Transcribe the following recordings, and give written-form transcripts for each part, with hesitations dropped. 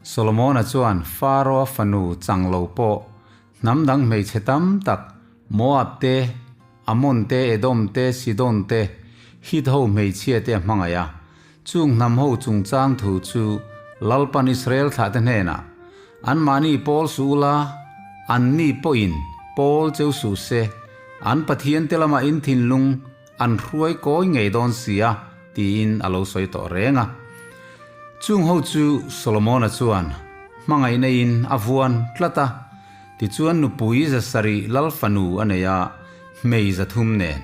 Solomona chuan Faro-a fanu chang lo pawh hnam dang hmeichhe tam tak Moab te, Ammon te, Edom te, Sidon te, Hit ho hmeichhia te a hmangaih a. Chung hnam ho chungchang thu chu Lalpan Israel thlahte hnenah, Anmahni pawl suh ula, anni pawhin pawl cheu suh se, an Pathiante lamah in thinlung an hruai kawi ngei dawn si a, tiin a lo sawi tawh reng a. Chung ho chu Solomona chuan hmangaihna in a vuan tlat a, tichuan nupui zasarih lal fanu a nei a, hmei zathum nen.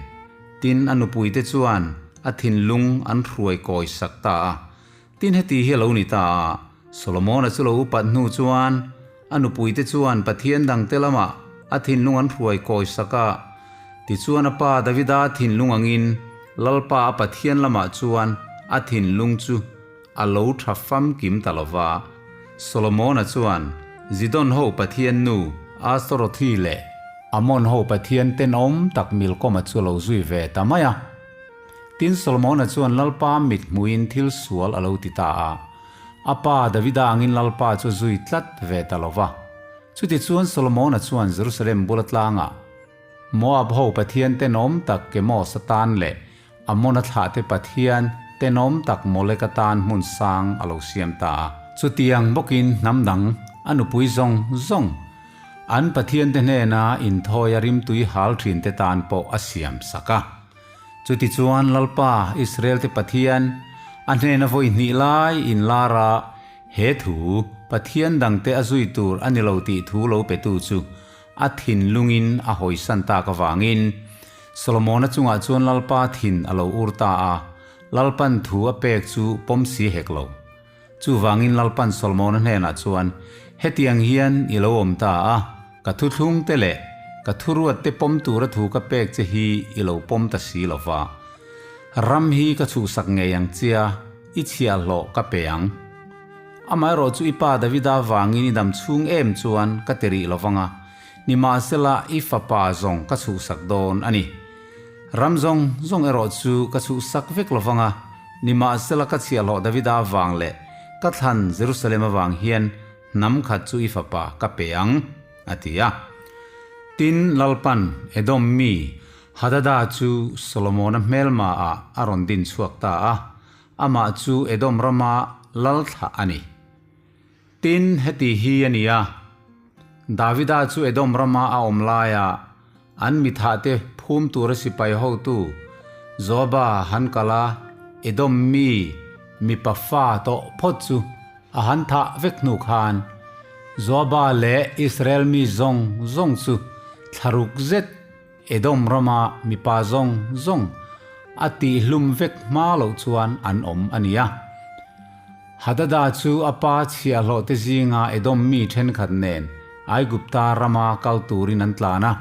Tin, a nupuite chuan a thinlung an hruai kawi sak ta a. Tin, heti hi a lo ni ta a, Solomona chu lo upat hnu chuan a nupuite chuan Pathian dangte lamah a thinlung an hruai kawi sak a. Tichuan a pa Davida thinlung angin Lalpa a Pathian lamah chuan a thinlung chu a lo tha famkim ta lo va. Solomona chuan Zidon ho Pathian nu Astorothi leh Ammon ho Pathian tenawm tak Milkoma chu a lo zui ve ta mai a. Tin, Solomona chuan Lalpa mit hmuhin thil sual a lo ti ta a. A pa Davida angin Lalpa chu zui tlat ve ta lo va. Chutichuan Solomona chuan Jerusalem bula tlangah Moab ho pathian tenawm tak Kemos atan leh Ammona thlahte pathian tenawm tak Molek atan hmun sang a lo siam ta a. Chutiang bawkin hnam dang a nupui zawng zawng an pathiante hnena inthawi a rimtui hal thinte tan pawh a siam sak a. Chutichuan Lalpa, Israelte Pathian, a hnena vawi hnih lai inlar a, he thu, Pathian dangte a zui tur a ni lo tih thu lo petu chu a thinlungin a hawisan tak avangin, Solomona chungah chuan Lalpa thin a lo ur ta a, Lalpan thu a pek chu pawm si hek lo. Chuvangin Lalpan Solomona hnenah chuan, Hetiang hian i lo awm ta a, ka thuthlung te leh ka thuruat te pawm tura thu ka pek che hi i lo pawm ta si lo va. Ram hi ka chhuhsak ngei ang chia, i chhiahhlawh ka pe ang. Amaherawh chu i pa Davida vangin i dam chhung em chuan ka ti rih lo vang a, nimahsela i fapa zawng ka chhuhsak dawn a ni. Ram zawng zawng erawh chu ka chhuhsak vek lo vang a, nimahsela ka chhiahhlawh Davida vang leh ka thlan Jerusalem avang hian hnam khat chu i fapa ka pe ang, a ti a. Tin, Lalpan Edom mi Hadada chu Solomona hmelma ah a rawn din chhuak ta a, amah chu Edom rama lal thlah a ni. Tin, heti hi a ni a, Davida chu Edom rama a awm laia an mithahte phum tura sipai hotu Joaba han kal a, Edom mi mipa fa tawh phawt chu a han thah vek hnu khan Joaba leh Israel mi zawng zawng chu thlaruk zet Edom rama mipa zawng zawng a tihhlum vek hma loh chuan an awm a ni a. Hadada chu a pa chhiahhlawhte zinga Edom mi thenkhat nen Aigupta rama kal turin an tlan a.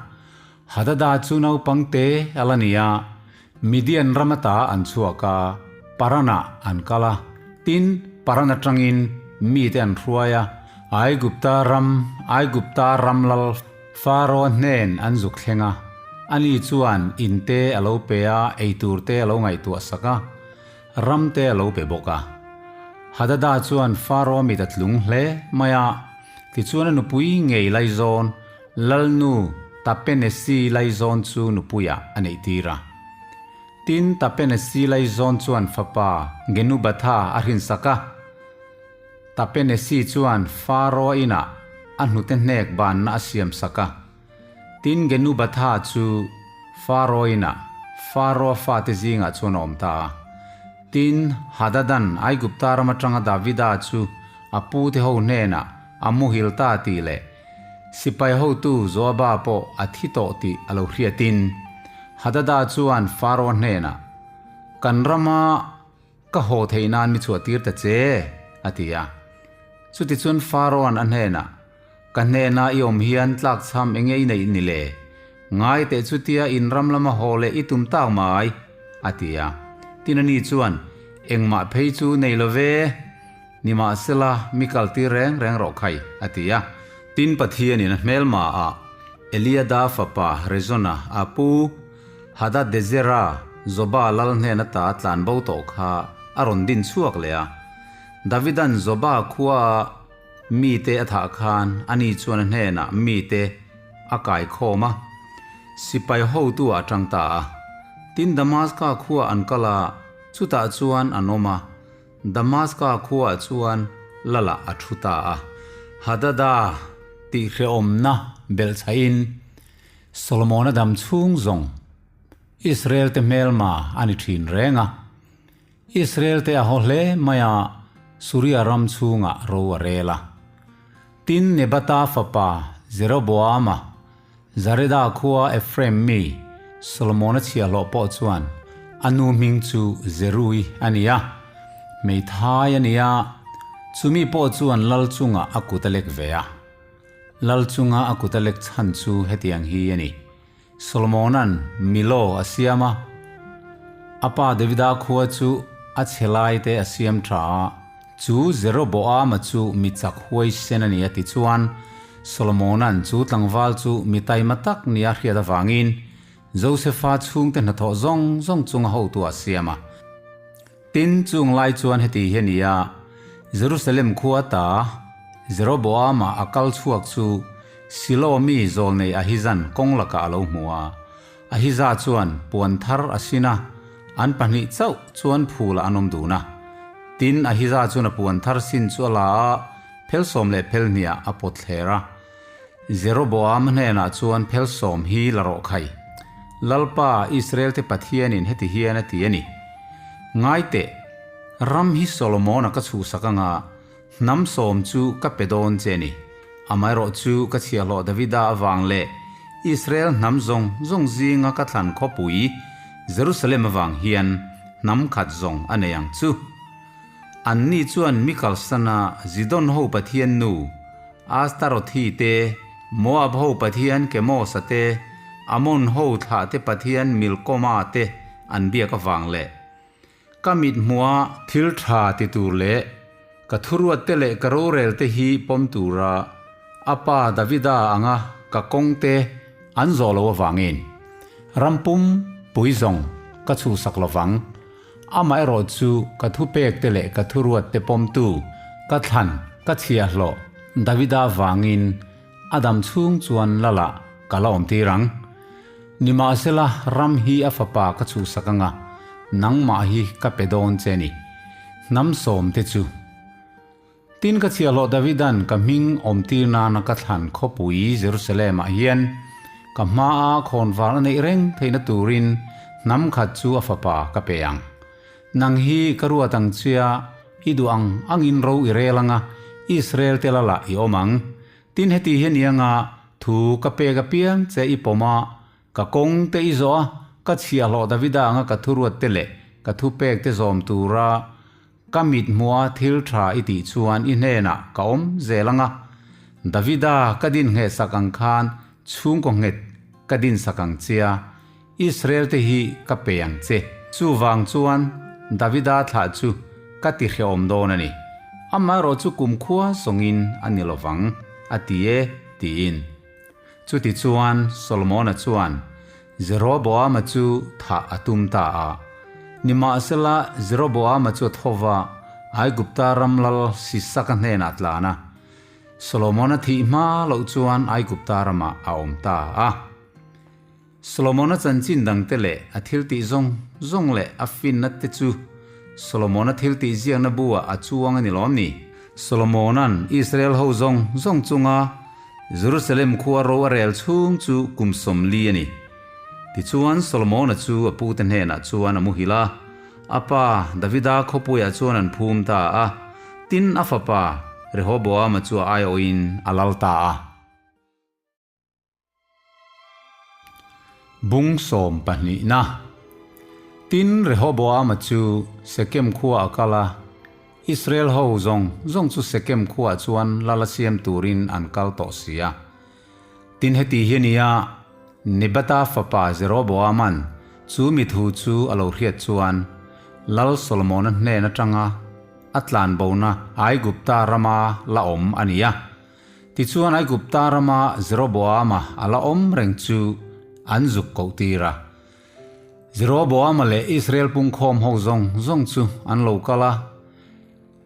Hadada chu naupang te a la ni a, Midian ram ata an chhuak a, Paranah an kal a. Tin, Paran atangin mite an hruai a, Aigupta ram, Aigupta ram lal Faro hnen an zuk thleng a, ani chuan in te a lo pe a, ei tur te a lo ngaihtuah sak a, ram te a lo pe bawk a. Hadada chuan Faro mit a tlung hle mai a, tichuan a nupui ngei laizawn, Lalnu Tapenesi laizawn chu nupuiah a neih tir a. Tin, Tapenesi laizawn chuan fapa Genubatha a hrinsak a. Tapenesi chuan Faro inah a hnute hnek banna a siam sak a. Tin, Genubatha chu Faro inah Faro fate zingah chuan a awm ta a. Tin, Hadadan Aigupta ram atanga Davida chu a pute ho hnenah a muhil ta tih leh sipai hotu Joaba pawh a thi tawh tih a lo hriatin, Hadada chuan Faro hnenah, Kan rama Ka haw theih nan mi chhuah tir ta che, a ti a. Chutichuan Pharaoh-a'n a hnenah, Ka hnenah i awm hian tlakchham enge i neih ni le? Ngai teh chutia in ram lama haw leh i tum tak mai, a ti a. Tin ani chuan, Engmah phei chu nei lo ve, nimahsela mi kal tir reng reng rawh khai, a ti a. Tin Pathianin a hmelmaah Eliada fapa Rezona a pu. Hadadezera, Zoba lal hnen ata a tlan bo tawh kha a rawn din chhuak leh a. Davidan Zoba khuaa mite a thah khan ani chuan a hnenah mite a kai khawm a, sipai hotu-ah a tang ta a. Tin, Damaska khuaah an kal a, chutah chuan an awm a, Damaska khuaah chuan Lalah a thu ta a. Hadada tihhrehawmna belhchhahin Solomona dam chhung zawng Israel-te hmelma a ni thin reng a. Israel-te a haw hle mai a, Suria ram chhungah ro a rel a. Tin, Nebata fapa Jeroboama, Zareda khua Ephraim mi Solomona chhiahhlawh pawh chuan a nu hming chu Zerui a ni a, hmeithai a ni a, chumi pawh chuan lal chungah a kut a lek ve a. Lal chunga a kut a lek chhan chu hetiang hi a ni. Solomona'n Milo a siam a, a pa Davida khua chu a chhe laite a siam tha a, chu Jeroboama chu mi chak huaisen a ni a ti chuan Solomona'n chu tlangval chu mi taima tak nia hriat avangin Josefa chhungte hnathawh zawng zawng chunga hotu a siam a. Tin, chung lai chuan heti hi a ni a, Jerusalem khua ta Jeroboama a kal chhuak chu Silo mi zawlnei Ahizan kawng lakah a lo hmu a. Ahiza chuan puan thar a sin a, an pahnih chauh chuan phulah an awm dun a. Tin, Ahiza chuan a puan thar sin chu a la a, phelsawm leh phelhniah a pawt thler a. Jeroboam hnenah chuan phelsawm hi la rawh khai. Lalpa, Israelte Pathianin heti hian a ti a ni, Ngai teh, ram hi Solomona ka chhuhsak anga hnam sawm chu ka pe dawn che a ni. Amaherawh chu ka chhiahhlawh Davida avang leh Israel hnam zawng zawng zinga ka thlan khawpui Jerusalem avang hian hnam khat zawng a nei ang chu. Anni chuan mi kalsana Zidon ho pathian nu Astarothi te, Moab ho pathian Kemosa te, Amon ho thlah te pathian Milkoma te an biak avang leh ka mit hmuha thil tha ti tur leh ka thuruat te leh ka rorel te hi pawm tura a pa Davida anga ka kawng te an zawh lo avangin ram pum pui zawng ka chhuhsak lovang. Amaherawh chu ka thupek te leh ka thuruat te pawmtu ka thlan ka chhiahhlawh Davida vangin a dam chhung chuan Lalah ka la awm tir ang. Nimahsela ram hi a fapa ka chhuhsak anga nangmah hi ka pe dawn che ni. Hnam sawm te chu. Tin ka chhiahhlawh Davidan ka hming awmtir nana ka thlan khawpui Jerusalem-ah hian ka hmaa khawnvar a neih reng theihna turin hnam khat chu a fapa ka pe ang. Nang hi ka ruat ang chia, i duh ang angin ro i rel anga Israel te lalah i awm ang. Tin heti hian i anga thu ka pek apiang che i pawm a, Ka kawng te i zawh a, ka chhiahhlawh Davida anga ka thuruat te leh ka thupek te zawm tura ka mit hmuha thil tha i tih chuan i hnenah ka awm zel anga, Davida ka din ngheh sak ang khan chhungkaw nghet ka din sak ang chia, Israel te hi ka pe ang che. Chuvang chuan Davida thlah chu ka ti hrehawm dawn a ni. Amaherawh chu kumkhua zawngin a ni lovang, a ti e, tiin. Chutichuan Solomona chuan Jeroboama chu thah a tum ta a. Nimahsela Jeroboama chu a tho va, Aigupta ram lal Sisaka hnenah a tlan a. Solomona thih hma loh chuan Aigupta ramah a awm ta a. Solomona chanchin dangte leh a thiltih zawng zawng leh a finna te chu Solomona thiltih ziakna bu-ah a chuang a ni lawm ni? Solomona'n Israel ho zawng zawng chunga Jerusalem khua ro a rel chhung chu kum 40 a ni. Tichuan Solomona chu a pute hnenah chuan a muhil a, a pa Davida khawpuiah chuan an phum ta a, tin a fapa Rehoboama chu a aiawhin a lal ta a. Bung sawm pahnihna. Tin, Rehoboama chu Sekem khua a kal a, Israel ho zawng zawng chu Sekem khuaah chuan lal a siam turin an kal tawh si a. Tin, heti hi a ni a, Nebata fapa Jeroboama'n chu mi thu chu a lo hriat chuan Lal Solomona hnen atanga a tlanbona Aigupta rama la awm a ni a. Tichuan Aigupta rama Jeroboama a la awm reng chu an zuk koh tir a. Jeroboama leh Israel pungkhawm ho zawng zawng chu an lo kal a,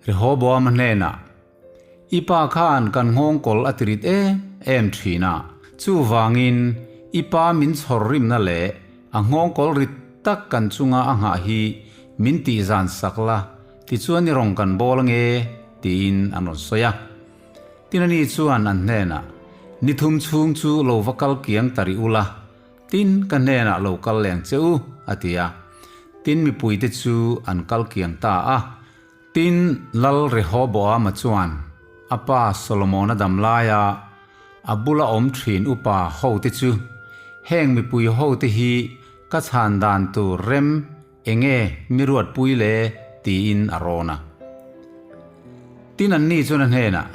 Rehoboama hnenah, I pa khan kan nghawngkawl a tirit em em thin a, chuvangin i pa min chhawr rimna leh a nghawngkawl rit tak kan chunga a nghah hi min tihzan sak la, tichuan i rawn kan bawl ange, tiin an rawn sawi a. Tin ani chuan an hnenah, Ni thum chhung chu lo va kal kiang ta rih ula, tin ka hnenah lo kal leng che u, a ti a. Tin mipuite chu an kal kiang ta a. Tin, Lal Rehoboama chuan a pa Solomona dam laia a bula awm thin upa hote chu, Heng mipui hote hi ka chhan dan tur rem enge mi ruatpui le? tiin a rawn a. Tin, anni chuan a hnenah,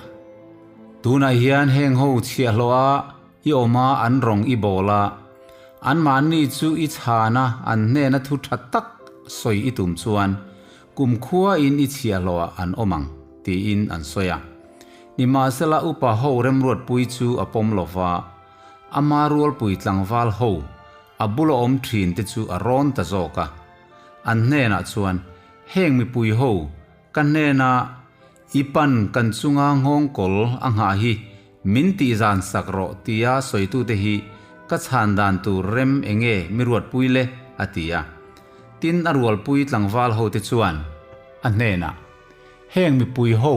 Tunah hian heng ho chhiahhlawha i awm a, an rawng i bawl a, anmahni chu i chhan a, an hnena thu tha tak sawi i tum chuan Kumkhua in i chhiahhlawhah an awm ang, tiin an sawi a. Nimahsela upa ho remruatpui chu a pawm lo va, ama rualpui tlangval ho a bula awm thin te chu a rawn ta zawk a. An hnenah chuan, Heng mipui ho, ka hnena i pan kan chunga nghawngkawl a nghah hi min tihzan sak rawh tia sawitute hi ka chhan dan tur rem enge mi ruatpui le? a ti a. Tin, a rualpui tlangval hote chuan a hnenah, Heng mipui ho,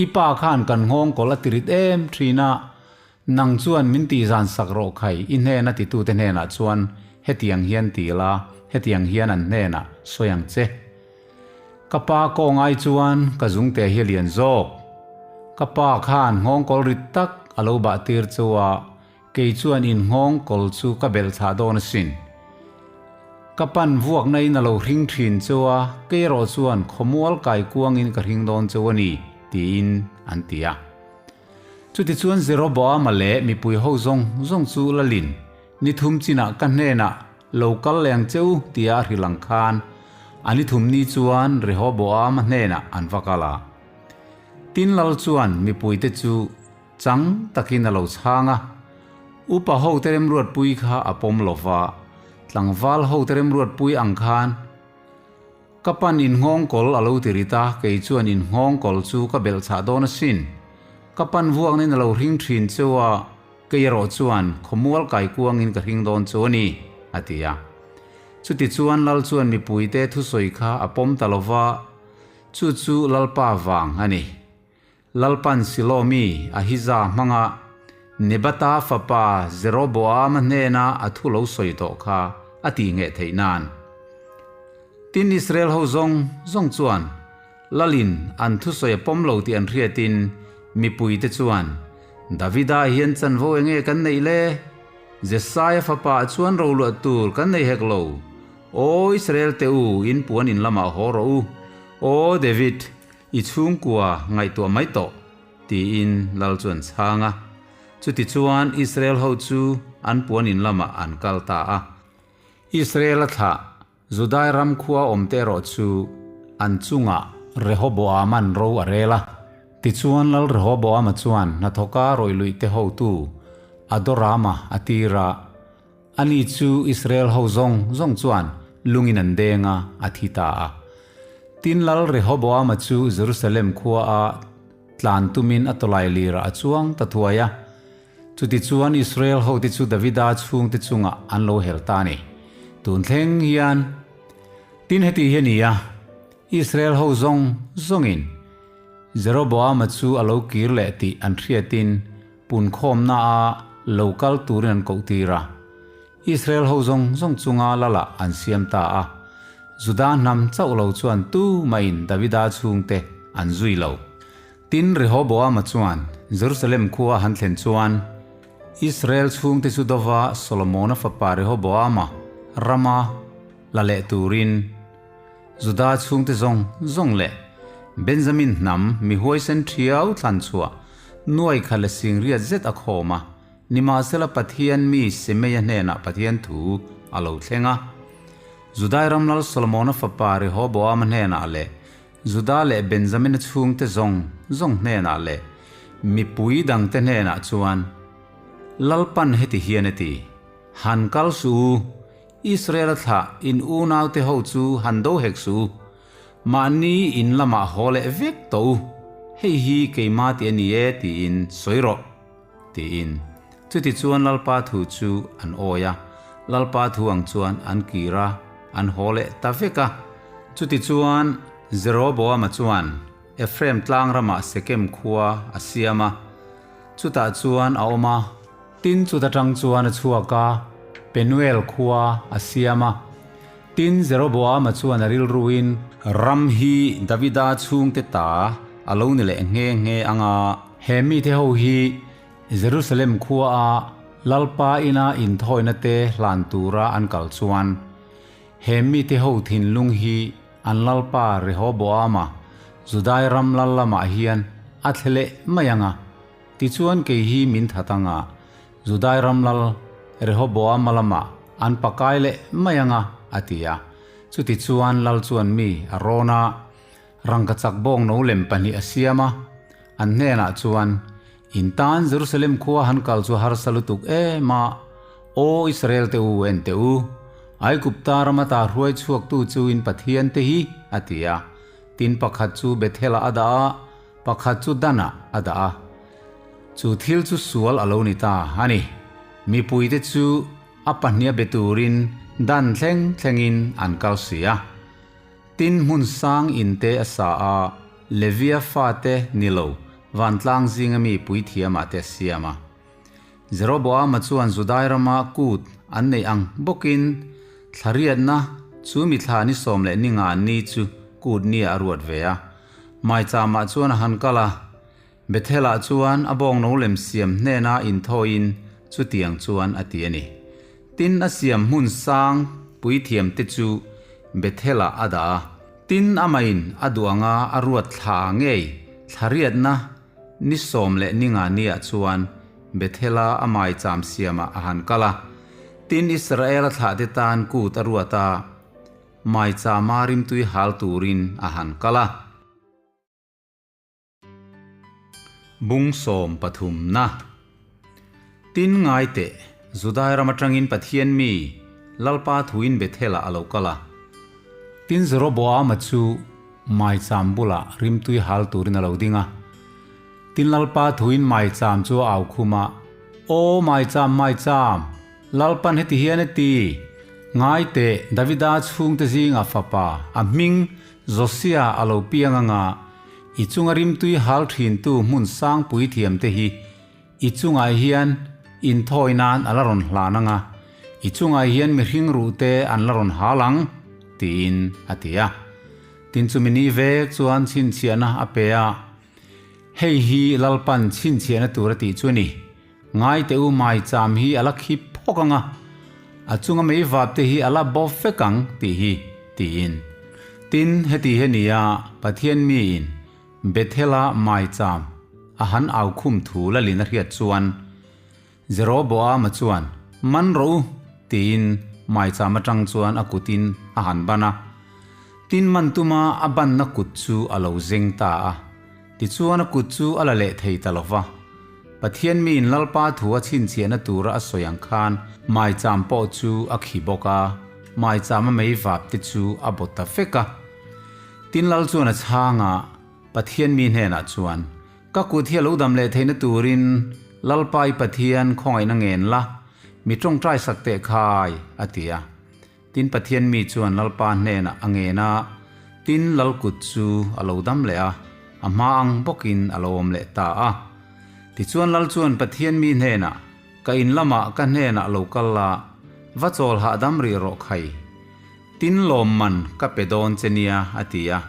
i pa khan kan nghawngkawl a tirit em thin a, nang chuan min tihzan sak rawh khai i hnena titute hnenah chuan hetiang hian ti la, hetiang hian an hnenah sawi ang che. Ka pa kawng ai chuan ka zungte hi a lian zawk. Ka pa khan nghawngkawl rit tak a lo bah tir chu a, Kei chuan in nghawng kawl chu ka belh thlah dawn asin. Ka pan vuakna in a lo hring thin cheu a, kei erawh chuan khawmual kai kuangin ka hring dawn cheu a ni, tiin an ti a. Chutichuan Jeroboama leh mipui ho zawng zawng chu lalin ni thum chinah ka hnenah lo kal leng cheu tia a hrilh ang khan a ni thum ni chuan Rehoboama hnenah an va kal a. Tin lal chuan mipuite chu Chang takin a lo chhang a, upa hote remruatpui kha a pawm lo va, tlangval hote remruatpui ang khan ka pan innghawngkawl a lo ti rit a, kei chuan innghawngkawl chu ka belh chah dawn asin. Ka pan vuaknin a lo hring thin cheu a, kei erawh chuan khawmual kaikuangin ka hring dawn chu a ni, a ti a. Chutichuan Lal chuan mipuite thusawi kha a pawm ta lo va, chu chu Lalpa vang a ni. Lalpan Silo mi Ahija hmanga Nebata fapa Jeroboama hnena a thu lo sawi tawh kha a tih ngheh theih nan. Tin, Israel ho zawng zawng chuan Lalin an thusawi a pawm lo tih an hriatin mipuite chuan, Davida hian chanvo enge kan neih le? Jesaia fapa chuan roluah tur kan nei hek lo. Aw Israel te u, in puan in lamah haw rawh u. Aw David, I chhungkua ngaihtuah mai tawh, tiin lal chu an chhang a. Chutichuan Israel ho chu an puan in lamah an kal ta a. Israel-a thlah Judai ram khua awmte erawh chu an chungah Rehoboam-a'n ro a rel a. Tichuan lal Rehoboam-a chuan hnathawka rawihluihte hotu Adorama a tir a. Ani chu Israel ho zawng zawng chuan lungin an deng a, a thi ta a. Tin lal Rehoboama chu Jerusalem khua a tlan tumin a tawlai lirah a chuang ta thuai a. Chutichuan Israel hote chu Davida chhungte chungah an lo hel ta a ni. Tun thleng hian tin heti hi a ni a, Israel ho zawng zawngin Jeroboama chu a lo kir leh tih an hriatin Punkhawmna a lo kal turin an koh tir a. Israel ho zawng zawng chunga lalah an siam ta a. Juda hnam chauh lo chuan tu mahin Davida chhungte an zui lo. Tin, Rehoboama chuan Jerusalem khua a han thlen chuan Israel chhungte chu dova Solomona fapa Rehoboama rama la leh turin Juda chhungte zawng zawng leh Benjamin hnam mi huaisen ṭhiau thlan chhuah nuai kha le singriat zet a khawm a, nimahsela Pathian mi Semeia hnenah Pathian thu a lo thleng a. Judai ram lal Solomona fapa Rehoboama hnenah leh Juda leh Benjamina chhungte zawng zawng hnenah leh mipui dangte hnenah chuan, Lalpan heti hian a ti, Han kal suh u, Israel-a thlah in unaute ho chu han do hek suh u, mahni in lamah haw leh vek tawh u. Hei hi keima tih a ni e tiin sawi rawh, tiin. Chutichuan Lalpa thu chu an awi a, Lalpa thu ang chuan an kir a, an haw leh ta vek a. Chutichuan Jeroboama chuan Ephraim tlang ramah Sekem khua a siam a, chutah chuan a awm a. Tin, chuta tang chuan a chhuak a, Penuel khua a siam a. Tin, Jeroboama chuan a rilruin. Ram hi Davida chhungte ta a lo ni leh nghe nghe ang a. He mite ho hi Jerusalem khuaa Lalpa ina inthawina te hlan tura an kal chuan, he mite ho thinlung hi an Lalpa Rehoboama Judai ram lal lamah hian a thle leh mai ang a. Tichuan kei hi min that ang a, Judai ram lal Rehoboama lamah an pakai leh mai ang a, a ti a. Chutichuan lal chuan mi a rawn a, rangkachak bawng no lem pahnih a siam a, an hnenah chuan, In tan Jerusalem khua han kal chu harsa lutuk em a, Aw Israel te u, en teh u, Aigupta rama ta hruai chhuaktu chu in Pathian te hi, a ti a. Tin pakhat chu Bethel-ah a dah a, pakhat chu Dan-ah a dah a. Chu thil chu sual a lo ni ta a ni. Mipuite chu a pahniha be turin Dan thleng thlengin an kal si a. Tin hmun sang in te a sa a, Levia fate ni lo vantlang zinga mi puithiamah te a siam a. Jeroboama chuan Judai rama kut an neih ang bawkin thlariatna chu mithla ni 15 ni chu kut nia a ruat ve a. Maichama chuan a han kal a, Bethel-ah chuan a bawngno lem siam hnena inthawiin chutiang chuan a ti a ni. Tin, a siam hmun sang puithiamte chu Bethel-ah a dah a. Tin, amahin a duh anga a ruat thla ngei thlariatna ni 15 niah chuan Bethel-a a maicham siamah a han kal a. Tin, Israel-a thlahte tan kut a ruat a, maichama rimtui hal turin a han kal a. Bung sawm pathumna. Tin ngai teh, Judai ram atangin Pathian mi, Lalpa thuin Bethel-ah a lo kal a. Tin Jeroboama chu maicham bulah rimtui hal turin a lo ding a. Tin Lalpa thuin maicham chu a au khum a, Aw maicham, maicham! Lalpan heti hian a ti, Ngai teh, Davida chhungte zingah fapa, a hming, Josia a lo piang anga i chunga rimtui hal thintu hmun sangpui thiamte hi i chungah hian inthawi nan a la rawn hlan anga, i chungah hian mihring ruhte an la rawn hal ang, tiin a ti a. Tin chumi ni vek chuan chhinchhiahna a pe a, Hei hi Lalpan chhinchhiahna tur a tih chu a ni. Ngai teh u maicham hi a la khip phawk ang a, a chunga mei vap te hi a la bo vek ang tih hi, tiin. Tin, heti hi a ni a, Pathian miin Bethel-a maicham a han au khum thu lalin a hriat chuan, Jeroboama chuan, Man rawh u, tiin maicham atang chuan a kutin a han ban a. Tin man tuma a banna kut chu a lo zeng ta a. Tichuan a kut chu a la leh thei ta lo va. Pathian miin Lalpa thu a chhinchhiahna tura a sawi ang khan maicham pawh chu a khi bawk a, maicham a mei vap te chu a baw ta vek a. Tin Lal chuan a chhang a, Pathian mi hnenah chuan, Ka kut hi a lo dam leh theihna turin Lalpa i Pathian khawngaihna ngen la, mi tawngtai sak teh khai, a ti a. Tin Pathian mi chuan Lalpa hnenah a ngen a, tin Lal kut chu a lo dam leh a, a hma ang bawkin a lo awm leh ta a. Tichuan Lal chuan Pathian mi hnenah, Ka in lamah ka hnenah lo kal la, va chawl hahdam rih rawh khai. Tin lawmman ka pe dawn che nia, a ti a.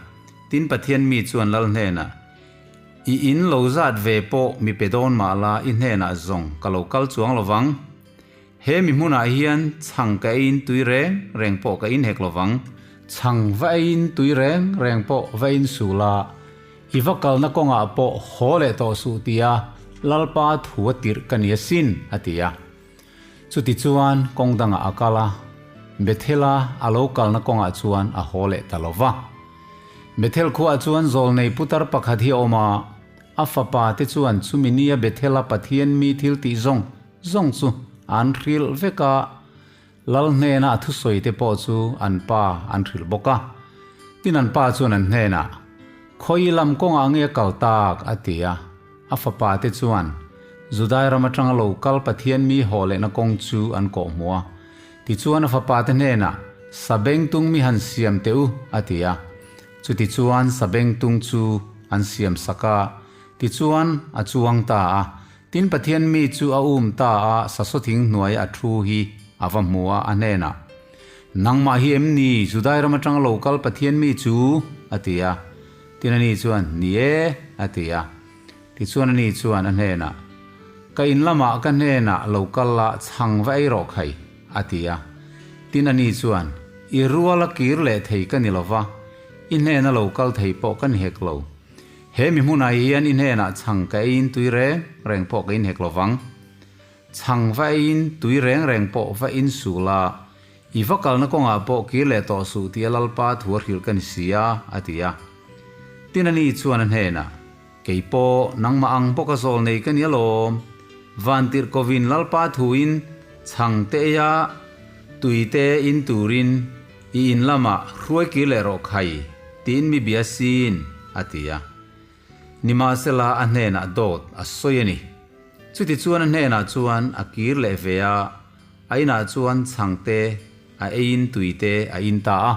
Tin Pathian mi chuan Lal hnenah, I in lo zat ve pawh mi pe dawn mah la i hnenah zawng ka lo kal chuang lo vang. He mi hmunah hian chhang ka eiin tui reng reng pawh ka inhek lo vang. Chhang va eiin tui reng reng pawh va insuh la, i va kalna kawngah pawh haw leh tawh suh tia Lalpa thu a tirh ka ni asin, a ti a. Chutichuan kawng dangah a kal a, Bethel-a a lo kalna kawngah chuan a haw leh ta lo va. Bethel khuaah chuan zawlnei putar pakhat hi a awm a, a fapa te chuan chumi nia Bethel-a Pathian mi thil tih zawng zawng chu an hrilh vek a, Lal hnena a thusawi te pawh chu an pa an hrilh bawk a. Tin an pa chuan an hnenah, Khawi lam kawngah nge a kal tak? a ti a. A fapa te chuan Judai ram atanga lo kal Pathian mi haw lehna kawng chu an kawh hmu a. Tichuan a fapa te hnenah, Sabengtung mi han siam teh u, a ti a. Chutichuan sabengtung chu an siam sak a, tichuan a chuang ta a. Tin Pathian mi chu a um ta a, sasawthing hnuaia a thu hi a va hmu a, a hnenah, Nangmah hi em ni Judai ram atanga lo kal Pathian mi chu? a ti a. Tin ani chuan, Ni e, a ti a. Tichuan ani chuan a hnenah, Ka in lamah ka hnenah lo kal la, chhang va ei rawh khai, a ti a. Tin ani chuan, I rual a kir leh thei ka ni lo va, i hnena lo kal thei pawh ka ni hek lo. He mi hmunah hian i hnenah chhang ka eiin tui reng reng pawh ka inhek lo vang. Chhang va eiin tui reng reng pawh va insuh la, I va kalna kawngah pawh kir leh tawh suh tia Lalpa thu a hrilh ka ni si a, a ti a. Tin ani chuan a hnenah, Kei pawh nangmah ang bawka zawl nei ka ni alawm. Vantirh kovin Lalpa thuin chhang te eia tui te in turin i in lamah hruai kir leh rawh khai, tiin mi bia sin, a ti a. Nimahsela a hnenah dawt a sawi a ni. Chutichuan a hnenah chuan a kir leh ve a, a inah chuan chhang te a eiin tui te a in ta a.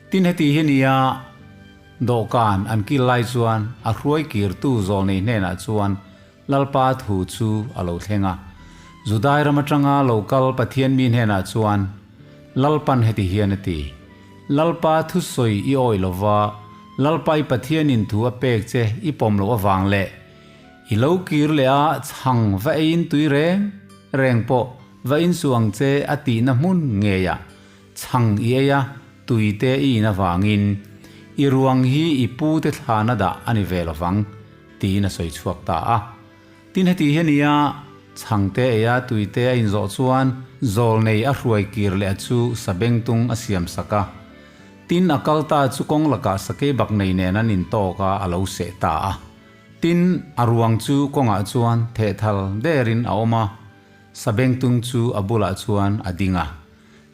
Tin heti hi nia dawhkan an kil lai chuan a hruai kirtu zawlnei hnenah chuan Lalpa thu chu a lo thleng a. Judai ram atanga lo kal Pathian mi hnenah chuan Lalpan heti hian a ti, Lalpa thusawi i awih lova, Lalpa i Pathianin thu a pek che i pawm loh avang leh I lo kir leh a, chhang va eiin tui reng reng pawh va insuh ang che a tihna hmun ngeiah chhang i ei a, tui te i in avangin i ruang hi i pu te thlana dah a ni ve lovang tiin a sawi chhuak ta a. Tin heti hi a nia, chhang te ei a, tui te a inzawh chuan zawl nei a hruai kir leh a chu sabengtung a siam sak a. Tin a kal ta chu kawng lakah sakei bak nei nen an intawk a, a lo seh ta a. Tin, a ruang chu kawngah chuan thehthal derin a awm a, sabengtung chu a bulah chuan a ding a.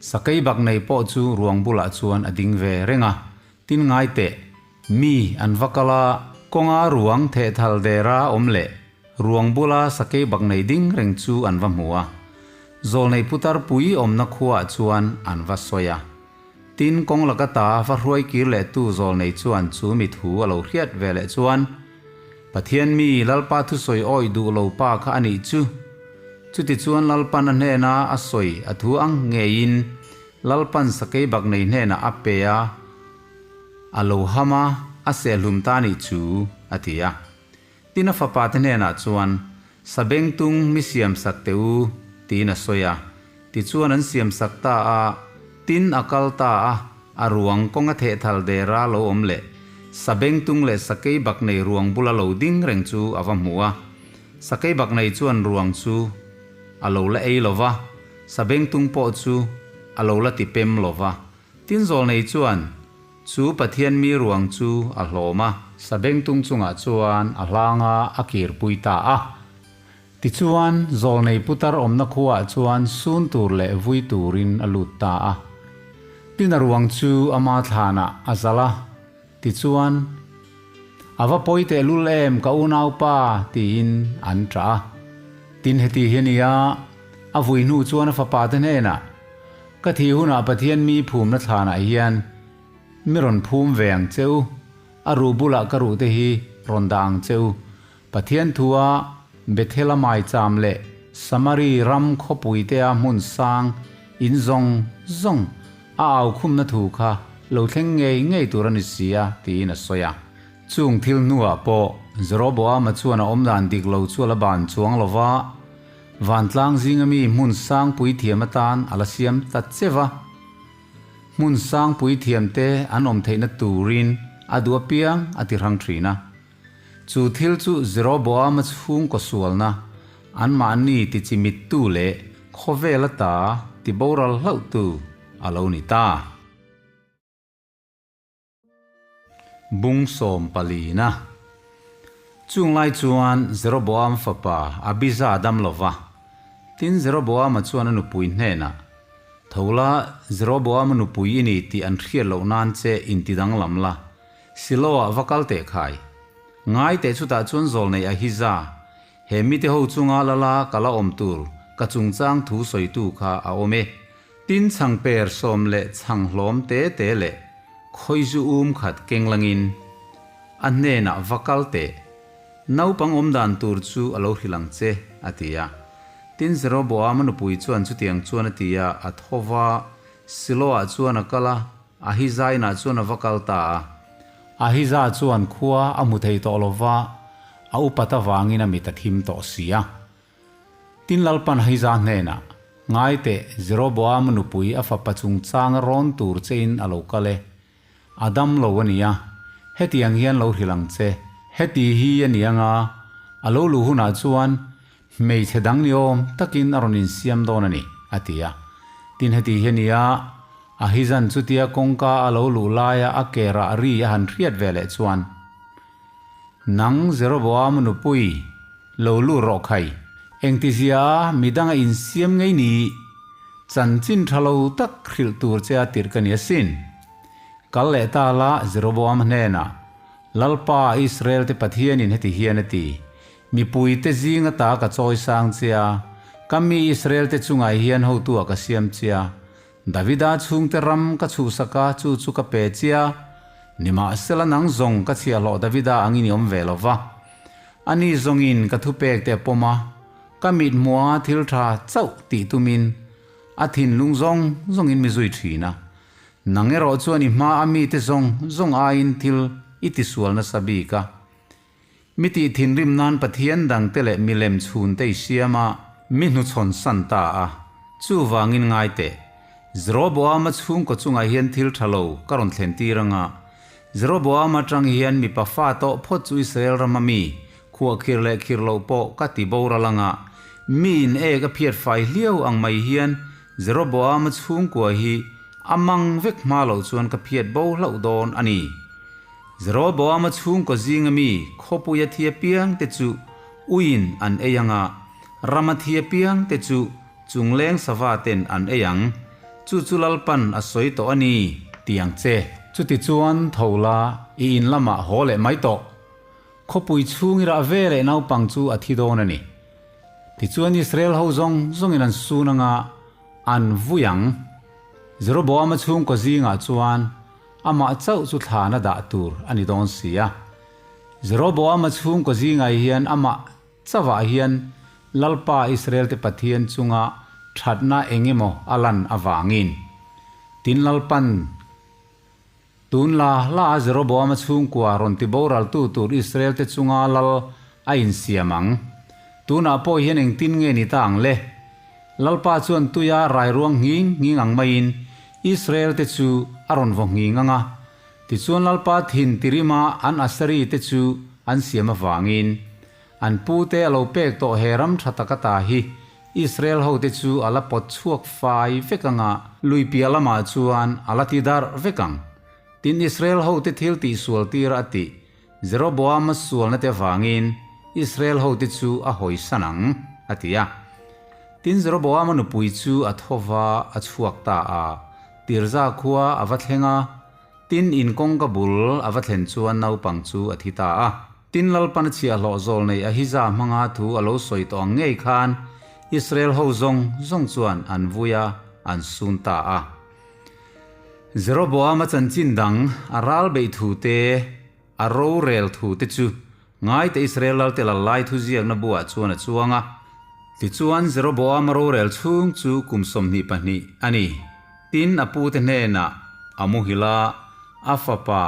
Sakei bak nei pawh chu ruang bulah chuan a ding ve reng a, tin ngai teh, mi an va kal a, kawnga ruang thehthal dera awm leh ruang bula sakei bak nei ding reng chu an va hmu a. Zawlnei putar pui awmna khuaah chuan an va sawi a. Tin, kawng laka ta va hruai kir leh tu zawlnei chuan chu mi thu a lo hriat ve leh chuan, Pathian mi Lalpa thusawi awih duh lo pa kha a nih chu. Chutichuan Lalpan a hnena a sawi a thu ang ngeiin Lalpan sakei bak nei hnenah a pe a, a lo ham a, a sehlum ta nih chu, a ti a. Tin a fapa te hnenah chuan, Sabengtung mi siamsak teh u, tiin a sawi a. Tichuan an siamsak ta a, tin a kal ta a, a ruang kawng a thehthal dera lo awm leh Sabengtung leh sakei bak nei ruang bula lo ding reng chu a va hmu a. Sakei bak nei chuan ruang chu a lo la ei lo va, Sabengtung pawh chu a lo la ti pem lo va. Tin zawlnei chuan Chu Pathian mi ruang chu a hlawm a. Sabengtung chungah chuan a hlang a, a kirpui ta a. Tichuan, zawlnei putar awmna khuaah chuan sun tur leh vui turin a lut ta a. Tin a ruang chu ama thlanah a zalh a. Tichuan, A va pawi tehlul em ka unaupa? tiin an ṭah a. Tin heti hi a ni a, a vui hnu chuan a fapa te hnenah, Ka thih hunah Pathian mi phumna thlanah hian mi rawn phum ve ang che u, a ruh bulah ka ruhte hi rawn dah ang che u. Pathian thua Bethel-a maicham leh Samari ram khawpuitea hmun sang in zawng zawng a aukhumna thu kha lo thleng ngei ngei tur a ni si a, tiin a sawi a. Chung thil hnuah pawh Jeroboama chuan a awmdan dik lo chu a la ban chuang lo va, Vantlang zinga mi hmun sang puithiam atan a la siam ta che va. Hmun sang puithiamte an awm theihna turin a duh apiang a ti hrang thin a. Chu thil chu Jeroboama chhungkaw sualna, anmahni tichimittu leh khawvel ata tiboral hlauhtu a lo ni ta. Bung sawm palina. Chung lai chuan Jeroboam fapa Abija a dam lo va. Tin, Jeroboama chuan a nupui hnenah, Tho la, Jeroboama nupui i ni tih an hriat loh nan che inti danglam la. Siloah va kal teh khai. Ngai teh chutah chuan zawlnei Ahija, he mite ho chunga lala ka la awm tur ka chungchang thu sawitu kha a awm e. Tin chhangper sawm leh chhang hlawm te te leh khawizu um khat keng langin a hnenah va kal teh. Naupang awm dan tur chu a lo hrilh ang che, a ti a. Tin Jeroboama nupui chuan chutiang chuan a ti a, a tho va, Siloah chuan a kal a, Ahija inah chuan a va kal ta a. Ahija chuan khua a hmu thei tawh lo va, a upat avangin a mit a thim tawh si a. Tin Lalpan Ahija hnenah, Ngai teh, Jeroboama nupui a fapa chungchanga rawn tur chein a lo kal e. A dam lo a nia, hetiang hian lo hrilh ang che. Heti hi a ni anga, a lo luh hunah chuan hmeichhe dang ni awm takin a rawn insiam dawn a ni, a ti a. Tin heti hi a nia, Ahizan chutia kawngka a lo luh laia a ke rah ri a han hriat ve leh chuan, Nang Jeroboam nupui, lo lut rawh khai. Engtizia midanga insiam ngei ni? Chanchin tha lo tak hrilh tur che a tirh ka ni asin. Kal leh ta la Jeroboam hnenah, Lalpa Israel te Pathianin heti hian a ti, Mipuite zing ata ka chawi sang che a, ka mi Israel te chungah hian hotu ah ka siam che a, Davida chhungte ram ka chhuhsak a, chu chu ka pe che a, nimahsela nang zawng ka chhiahhlawh Davida angin i awm ve lo va. Ani zawngin ka thupek te a pawm a, Ka mit hmua thil tha chauh tih tumin a thinlung zawng zawngin mi zui thin a. Nang erawh chuan i hma a mite zawng zawng aiin thil i tisual nasa bik a. Mi tih thinrim nan Pathian dangte leh milem chhunte i siam a, mi hnuchhawn san ta a. Chuvangin ngai teh, Jeroboama chhungkaw chungah hian thil tha lo ka rawn thlen tir anga, Jeroboama atang hian mipa fa tawh phawt chu Israel rama mi Khuahkhir leh khir loh pawh ka ti boral anga, mi in ek a phiat fai hliau ang mai hian Jeroboama chhungkua hi a mang vek hma loh chuan ka phiat bo hlauh dawn a ni. Jeroboama chhungkaw zinga mi khawpuia thi apiang te chu uiin an ei anga, rama thi apiang te chu chungleng sava ten an ei ang. Chu chu Lalpan a sawi tawh a ni, ti ang che. Chutichuan tho la, i in lamah haw leh mai tawh. Khawpui chhung i rah ve leh naupang chu a thi dawn a ni. Tichuan Israel ho zawng zawngin an sun anga an vui ang. Jeroboama chhungkaw zingah chuan amah chauh chu thlana dah tur a ni dawn si a. Jeroboama chhungkaw zingah hian amah chauhah hian Lalpa Israel-te Pathian chunga thatna eng emaw a lan avangin tin Lalpan Tun la la a Jeroboama chhungkua rawn ti boraltu tur Israel-te chunga lal a insiam ang. Tunah pawh hian engtin nge ni ta ang le? Lalpa chuan tuia rairuang nghing nghing ang maiin Israel-te chu a rawn vaw nghing ang a. Tichuan Lalpa thin tirima an Asari-te chu an siam avangin, an pute a lo pek tawh he ram tha tak ata hi Israel hote chu a la pawt chhuak fai vek ang a, lui piah lamah chuan a la ti darh vek ang. Tin, Israel hote thil tihsual tir a tih Jeroboama sualna te avangin Israel hote chu a hawisan ang, a ti a. Tin, Jeroboama nupui chu a tho va, a chhuak ta a, Tirza khua a va thleng a. Tin, in kawngka bul a va thlen chuan naupang chu a thi ta a. Tin, Lalpan a chhiahhlawh zawl nei Ahija hmanga thu a lo sawi tawh ang ngei khan Israel ho zawng zawng chuan an vui a, an sun ta a. Jeroboama chanchin dang, a ral beih thu te, a rorel thu te chu ngaite Israel lalte lal lai thuziakna buah chuan a chuang a. Tichuan, Jeroboama rorel chhung chu kum 22 a ni. Tin, a pute hnenah a muhil a, a fapa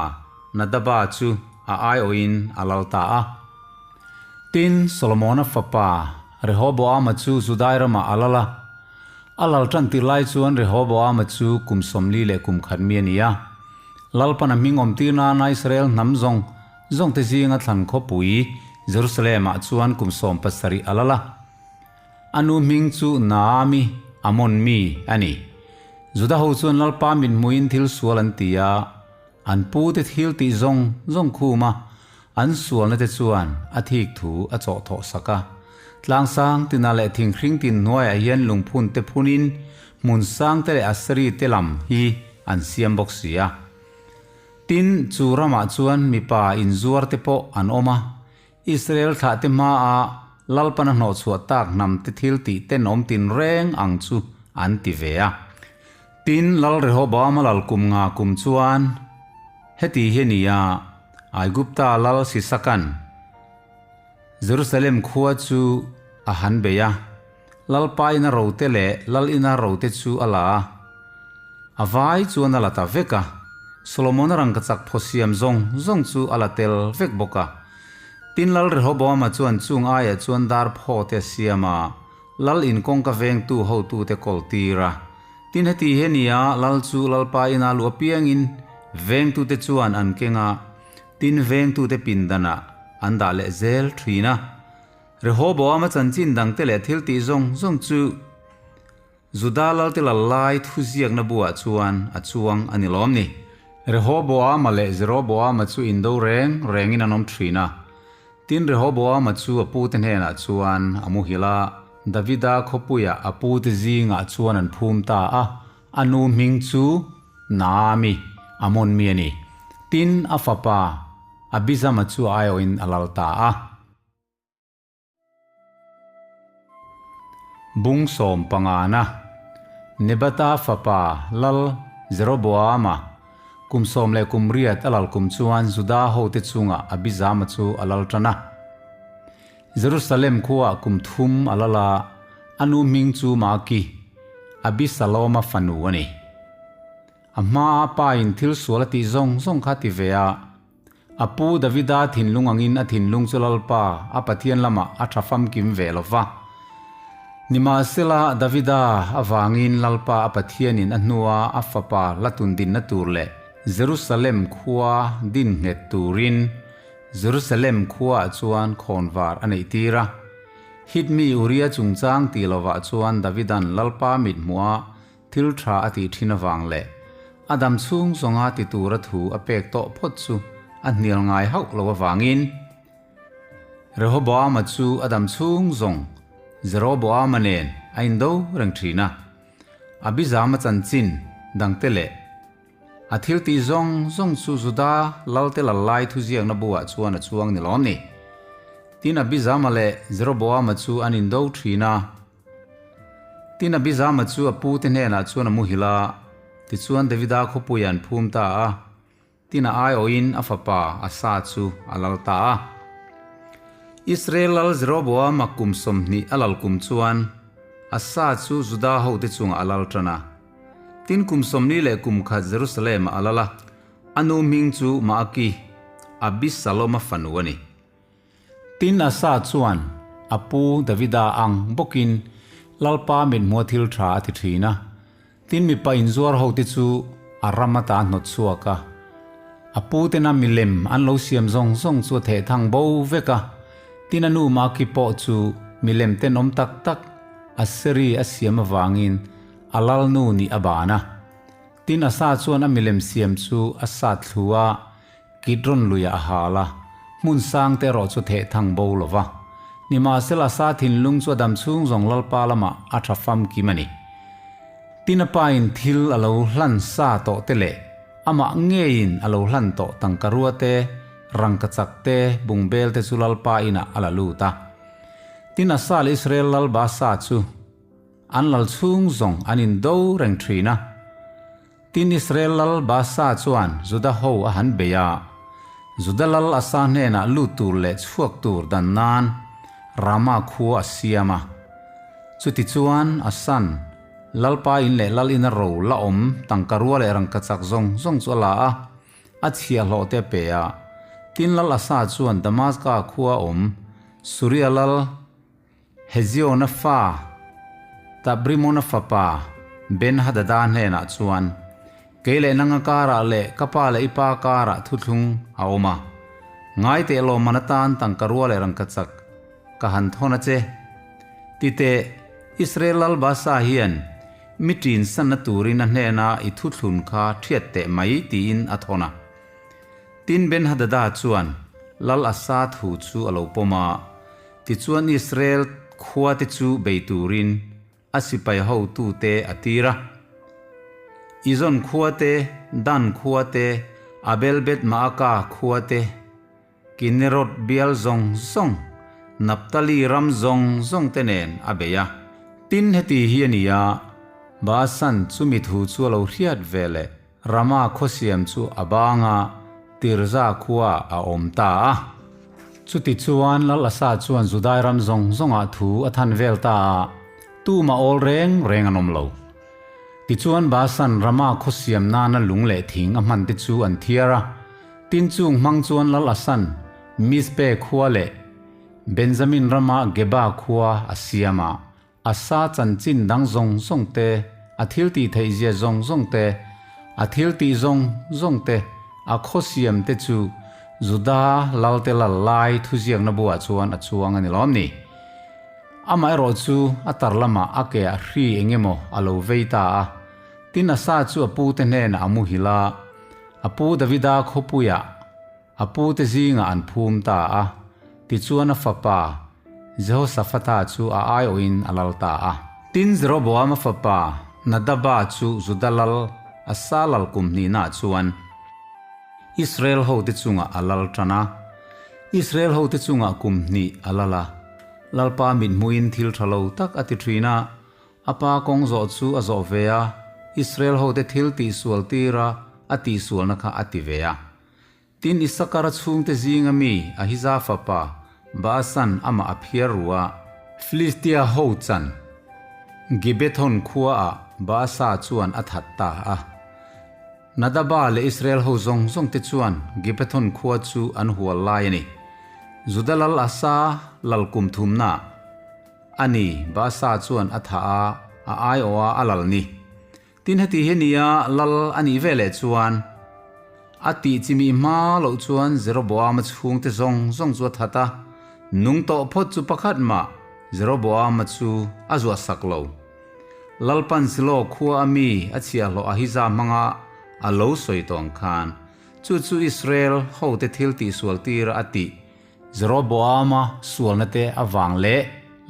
Nadaba chu a aiawhin a lal ta a. Tin, Solomona fapa Rehoboama chu Judai ramah a lal a. A lal tan tir lai chuan Rehoboama chu kum 40 leh kum khat mi a ni a. Lalpan a hming awm tir nana Israel hnam zawng zawngte zinga thlan khawpui Jerusalem-ah chuan kum 17 a lal a. A nu hming chu Naami, Amon mi, a ni. Juda ho chuan Lalpa mithmuhin thil sual an ti a, an pute thil tih zawng zawng khum a, an sualna te chuan a thik thu a chawh thawh sak a. Tlangsang tina leh thinghring tin hnuaiah hian lungphun te phunin hmun sang te leh Aseri te lam hi an siam bawk si a. Tin, chu ramah chuan mipa inzuarte pawh an awm a, Israel thlahte hmaah Lalpan a hnawhchhuah tak hnamte thil tih tenawm tinreng ang chu an ti ve a. Tin, Lal Rehoboama lal kum nga kum chuan heti hi a ni a, Aigupta lal Sisaka'n Jerusalem khua chu a han bei a, Lalpa ina rote leh Lal ina rote chu a la a, a vai chuan a la ta vek a, Solomona rangkachak phaw siam zawng zawng chu a la tel vek bawk a. Tin Lal Rehoboama chuan chung aiah chuan dar phaw te a siam a, Lal in kawngka vengtu hotute kawl tir a. Tin heti hi a ni a, Lal chu Lalpa ina lu apiangin vengtute chuan an keng a, tin vengtute pindanah an dah leh zel thin a. Rehoboama chanchin dangte leh thil tih zawng zawng chu Juda lalte lal lai thuziakna buah chuan a chuang a ni lawm ni. Rehoboama leh Jeroboama chu indo reng rengin an awm thin a. Tin Rehoboama chu a pute hnenah chuan a muhil a, Davida khawpuiah a pute zingah chuan an phum ta a, a nu hming chu Naami, Amon mi a ni. Tin a fapa Abizama chu a aiawhin a lal ta a. Bung sawm pangana, Nebata fapa Lal Jeroboama kum 18 a lal kum chuan Juda hote chungah Abijama chu a lal tan a. Jerusalem khuaah kum thum a lal a, a nu hming chu Maki, Abisaloma fanu a ni. A hmaa pa in thil sual a tih zawng zawng kha ti ve a, A pu Davida thinlung angin a thinlung chu Lalpa a Pathian lamah a tha famkim ve lo va. Nimahsela, Davida avangin Lalpa a Pathianin a hnua a fapa la tundinna tur leh Jerusalem khua din nghet turin Jerusalem khuaah chuan khawnvar a neihtir a. Hit mi Uria chungchang tih lovah chuan Davidan Lalpa mithmuha Thil tha a tih thin avang leh a dam chhung zawnga ti tura thu a pek tawh phawt chu a hnial ngai hauh lo avangin Rehoboama chu a dam chhung zawng Jeroboama nen a indo reng thin a. Abizama chanchin dangte leh a thil tih zawng zawng chu Juda lalte lal lai thuziakna buah chuan a chuang ni lawm ni. Tin Abizama leh Jeroboama chu an indo thin a. Tin Abizama chu a pute hnenah chuan a muhil a, tichuan Davida khawpuiah an phum ta a, tin a aiawhin a fapa Asa chu a lal ta a. Israel lal Jeroboama kum 20 a lal kum chuan Asa chu Juda hote chungah a lal tan a. Tin kum 41 Jerusalem-ah a lal a, a nu hming chu Maaki, Abisaloma fanu a ni. Tin Asa chuan a pu Davida ang bawkin Lalpa mithmua thil tha a ti thin a. Tin mipa inzuar hote chu a ram ata a hnawt chhuak a. A pu tena milem an lo siam zawng zawng chu a theh thang bo vek a. Tin a nu Maki pawh chu milem tenawm tak tak Aseri a siam avangin a lalnu nih a ban a. Tin Asa chuan a milem siam chu a sat thlu a. Kidron luiah a hal a, hmun sang te erawh chu theh thang bo lo va. Nimahsela sa thinlung chu a dam chhung zawng Lalpa lamah a tha famkim a ni. Tin a pain thil a lo hlan sa tawh te leh amah ngeiin a lo hlan tawh tangkarua te, rangkachak te, bungbel te chu Lalpa inah a la lut a. Tin Asa leh Israel lal Baasa chu an lal chhung zawng an indo reng thin a. Tin Israel lal Baasa chuan Juda ho a han bei a, Juda lal Asa hnenah lut tur leh chhuak tur dan nan Rama khua a siam a. Chutichuan Asan, Lalpa in leh lal ina ro la awm tangka rua leh rangkachak zawng zawng chu a la a, a chhiahhlawh te a pe a. Tin lal Asa chuan Damaska khua awm Suria lal Heziona fa, Tabrimona fapa Ben-hadada hnenah chuan, Kei leh nanga karah leh ka pa leh i pa karah thuthlung a awm a. Ngai teh lawmman atan tangka rua leh rangkachak ka han thawn a che. Titeh, Israel lal Baasa hian mi ṭin sanna turin a hnena i thuthlun kha ṭhiat teh mai tiin a thawn a. Tin Ben-hadada chuan lal Asa thu chu a lo pawm a. Tichuan Israel khuate chu bei turin a sipai hotute a tir a. Izon khuate, Dan khuate, Abel Beth Maaka khua te, Kinneroth bial zawng zawng, Naphtali ram zawng zawng te nen a bei a. Tin, heti hi a ni a, Baasan chumi thu chu a lo hriat ve leh Rama khawsiam chu a bang a, Tirza khua a awm ta a. Chutichuan Lal Asa chuan Judai ram zawng zawngah thu a than vel ta a, tumah awl reng reng an awm lo. Tichuan Basan Rama khawsiam nana lung leh thing a hman te chu an thiar a, tin chung hmang chuan Lal Asan Mizpe khua leh Benjamin rama Geba khua a siam a, Asa chanchin dang zawng zawng te, a thil tih theih zia zawng zawng te, a thil tih zawng zawng te, a khaw siam te chu Juda Lalte lal lai thuziakna buah chuan a chuang a ni lawm ni. Amaherawh chu a tar lamah a ke ah hri eng emaw a lo vei ta a, tin Asa chu a pute hnenah a muhil a, a pu Davida khawpuiah A pute zingah an phum ta a, tichuan a fapa Jehosaphata chu a aiawhin a lal ta a. Tin, Jeroboama fapa Nadaba chu Juda lal Asa lal kum hnihnaah chuan Israel hote chungah a lal tan a. Israel hote chungah kum hnih a lal a. Lalpa mithmuhin thil tha lo tak a ti thin a, A pa kawng zawh chu a zawh ve a, Israel hote thil tihsual tira a tihsualna kha a ti ve a. Tin, Isakara chhungte zinga mi Ahiza fapa Baasan amah a phiar ru a. Filistia ho chan Gibethon khuaah Baasa chuan a that ta a. Nadaba leh Israel ho zawng zawngte chuan Gibethon khua chu an hual lai a ni. Juda lal Asa lal kum thumnaah a ni, Baasa chuan a thah a, a aiawha a lal ni. Tin heti hi nia lal a nih ve leh chuan a tih chimi hma loh chuan Jeroboama chhungte zawng zawng chu a that a, nung tawh phawt chu pakhat mah Jeroboama chu a zuah sak lo. Lalpan Silo khua a mi a chhiahhlawh Ahija hmanga a lo sawi tawng khan chu chu Israel hote thil tihsual tira a tih Jeroboama sualna te avang leh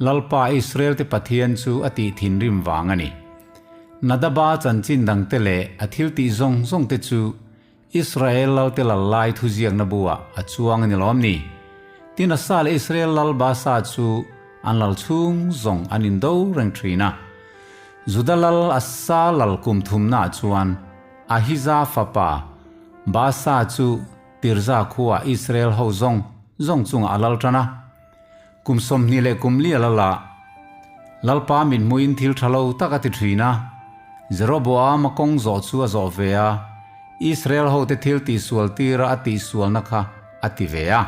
Lalpa Israel te Pathian chu a tih thinrim vang a ni. Nadaba chanchin dangte leh a thil tih zawng zawng te chu Israel lalte lal lai thuziakna buah a chuang a ni lawm ni? Tin Asa leh Israel lal Baasa chu an lal chhung zawng an indo reng thin a. Juda lal Asa lal kum thumnaah chuan Ahija fapa Baasa chu Tirza khuaah Israel ho zawng zawng chungah a lal tan a. Kum 20 leh kum li a lal a. Lalpa mithmuhin thil tha lo tak a ti thin a. Jeroboama kawng zawh chu a zawh ve a, Israel hote thil tihsual tira a tihsualna kha a ti ve a.